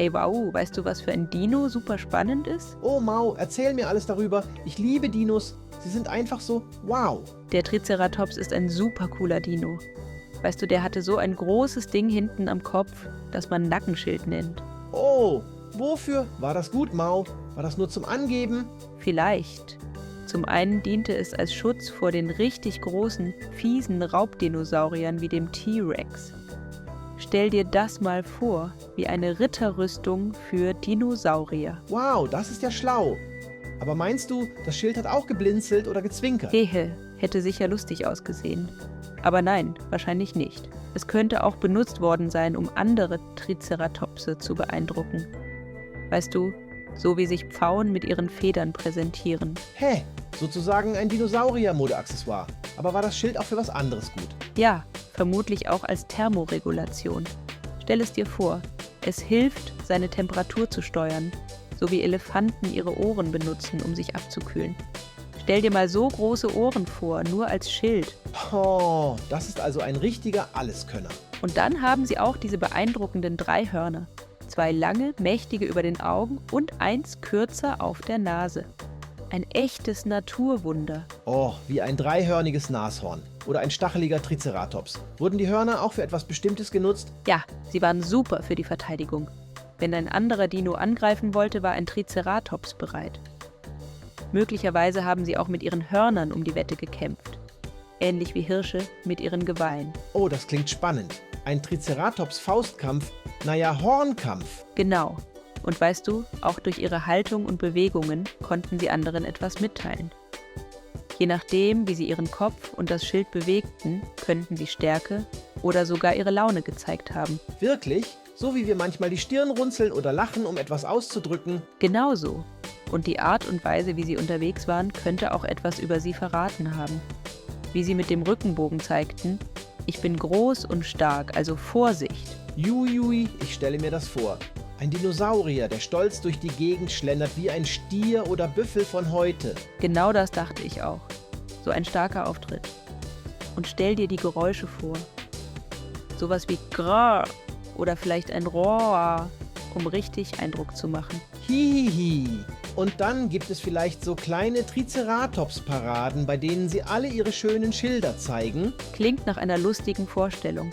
Hey, wow, weißt du, was für ein Dino super spannend ist? Oh Mau, erzähl mir alles darüber. Ich liebe Dinos. Sie sind einfach so wow. Der Triceratops ist ein super cooler Dino. Weißt du, der hatte so ein großes Ding hinten am Kopf, das man Nackenschild nennt. Oh, wofür? War das gut, Mau? War das nur zum Angeben? Vielleicht. Zum einen diente es als Schutz vor den richtig großen, fiesen Raubdinosauriern wie dem T-Rex. Stell dir das mal vor, wie eine Ritterrüstung für Dinosaurier. Wow, das ist ja schlau. Aber meinst du, das Schild hat auch geblinzelt oder gezwinkert? Hehe, hätte sicher lustig ausgesehen. Aber nein, wahrscheinlich nicht. Es könnte auch benutzt worden sein, um andere Triceratopse zu beeindrucken. Weißt du, so wie sich Pfauen mit ihren Federn präsentieren. Hä, sozusagen ein Dinosaurier-Modeaccessoire. Aber war das Schild auch für was anderes gut? Ja, vermutlich auch als Thermoregulation. Stell es dir vor, es hilft, seine Temperatur zu steuern, so wie Elefanten ihre Ohren benutzen, um sich abzukühlen. Stell dir mal so große Ohren vor, nur als Schild. Oh, das ist also ein richtiger Alleskönner. Und dann haben sie auch diese beeindruckenden 3 Hörner. 2 lange, mächtige über den Augen und 1 kürzer auf der Nase. Ein echtes Naturwunder. Oh, wie ein dreihörniges Nashorn. Oder ein stacheliger Triceratops. Wurden die Hörner auch für etwas Bestimmtes genutzt? Ja, sie waren super für die Verteidigung. Wenn ein anderer Dino angreifen wollte, war ein Triceratops bereit. Möglicherweise haben sie auch mit ihren Hörnern um die Wette gekämpft. Ähnlich wie Hirsche mit ihren Geweihen. Oh, das klingt spannend. Ein Triceratops-Faustkampf, naja, Hornkampf. Genau. Und weißt du, auch durch ihre Haltung und Bewegungen konnten sie anderen etwas mitteilen. Je nachdem, wie sie ihren Kopf und das Schild bewegten, könnten sie Stärke oder sogar ihre Laune gezeigt haben. Wirklich? So wie wir manchmal die Stirn runzeln oder lachen, um etwas auszudrücken? Genauso. Und die Art und Weise, wie sie unterwegs waren, könnte auch etwas über sie verraten haben. Wie sie mit dem Rückenbogen zeigten: Ich bin groß und stark, also Vorsicht. Juiui, ich stelle mir das vor. Ein Dinosaurier, der stolz durch die Gegend schlendert wie ein Stier oder Büffel von heute. Genau das dachte ich auch. So ein starker Auftritt. Und stell dir die Geräusche vor. Sowas wie Grrr oder vielleicht ein Roar, um richtig Eindruck zu machen. Hihihi. Und dann gibt es vielleicht so kleine Triceratops-Paraden, bei denen sie alle ihre schönen Schilder zeigen. Klingt nach einer lustigen Vorstellung.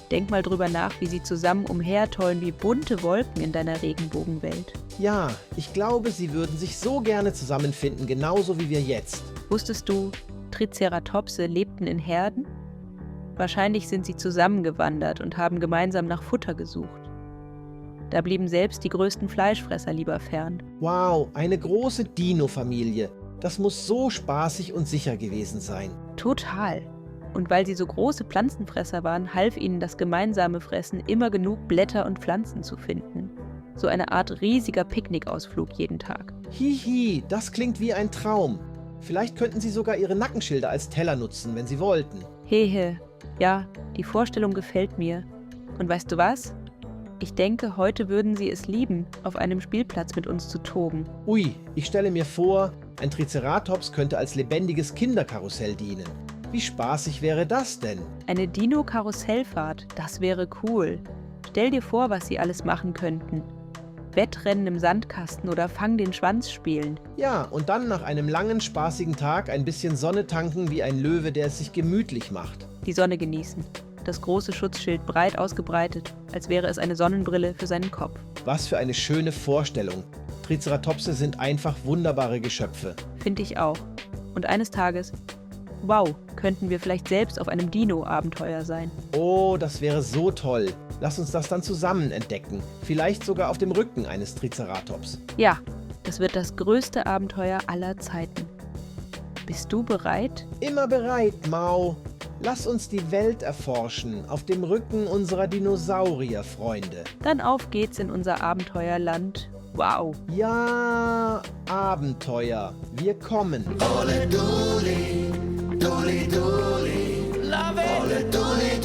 Denk mal drüber nach, wie sie zusammen umhertollen wie bunte Wolken in deiner Regenbogenwelt. Ja, ich glaube, sie würden sich so gerne zusammenfinden, genauso wie wir jetzt. Wusstest du, Triceratopse lebten in Herden? Wahrscheinlich sind sie zusammengewandert und haben gemeinsam nach Futter gesucht. Da blieben selbst die größten Fleischfresser lieber fern. Wow, eine große Dino-Familie. Das muss so spaßig und sicher gewesen sein. Total. Und weil sie so große Pflanzenfresser waren, half ihnen das gemeinsame Fressen immer genug Blätter und Pflanzen zu finden. So eine Art riesiger Picknickausflug jeden Tag. Hihi, das klingt wie ein Traum. Vielleicht könnten sie sogar ihre Nackenschilder als Teller nutzen, wenn sie wollten. Hehe, ja, die Vorstellung gefällt mir. Und weißt du was? Ich denke, heute würden sie es lieben, auf einem Spielplatz mit uns zu toben. Ui, ich stelle mir vor, ein Triceratops könnte als lebendiges Kinderkarussell dienen. Wie spaßig wäre das denn? Eine Dino-Karussellfahrt, das wäre cool. Stell dir vor, was sie alles machen könnten. Wettrennen im Sandkasten oder Fang den Schwanz spielen. Ja, und dann nach einem langen, spaßigen Tag ein bisschen Sonne tanken wie ein Löwe, der es sich gemütlich macht. Die Sonne genießen. Das große Schutzschild breit ausgebreitet, als wäre es eine Sonnenbrille für seinen Kopf. Was für eine schöne Vorstellung. Triceratopse sind einfach wunderbare Geschöpfe. Finde ich auch. Und eines Tages, wow, könnten wir vielleicht selbst auf einem Dino-Abenteuer sein. Oh, das wäre so toll. Lass uns das dann zusammen entdecken. Vielleicht sogar auf dem Rücken eines Triceratops. Ja, das wird das größte Abenteuer aller Zeiten. Bist du bereit? Immer bereit, Mau. Lass uns die Welt erforschen, auf dem Rücken unserer Dinosaurierfreunde. Dann auf geht's in unser Abenteuerland. Wow. Ja, Abenteuer. Wir kommen. Ole Duli, Duli Duli, love it. Ole Duli.